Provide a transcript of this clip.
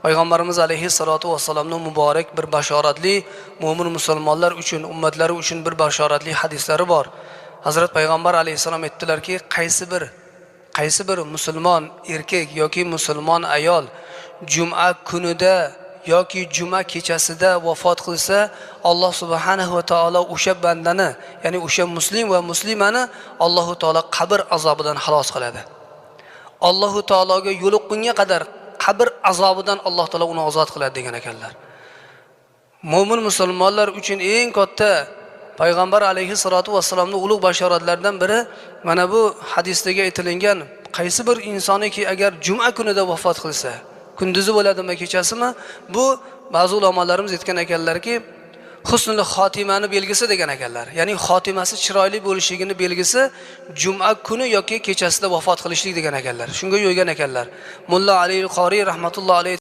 Payg'ambarimiz alayhissalotu vassalomning muborak bir bashoratli mo'min musulmonlar uchun, ummatlari uchun bir bashoratli hadislari bor. Hazrat payg'ambar alayhissalom aytdilarki, qaysi bir musulmon erkak yoki musulmon ayol juma kunida yoki juma kechasida vafot qilsa, Alloh subhanahu va taolo o'sha bandani, ya'ni o'sha muslim va muslimani Allohu taolo qabr azobidan xalos qiladi. Allohu taologa yo'liqqunga qadar qabr azobidan Alloh taolo uni ozod qiladi degan ekanlar. Mo'min musulmonlar uchun eng katta payg'ambar alayhissalotu vassalomning ulug' bashoratlaridan biri mana bu hadisdagi aytilingan, qaysi bir insoniki agar juma kunida vafot qilsa, kunduzi bo'ladimi, kechasimi, bu ba'zi ulamolarimiz aytgan ekanlarki, husnul xotimani belgisi degan ekanlar. Ya'ni xotimasi chiroyli bo'lishligini belgisi juma kuni yoki kechasida vafot qilishlik degan ekanlar. Shunga yo'ygan ekanlar. Mulla Ali Qoriy rahmatullohi alayhi.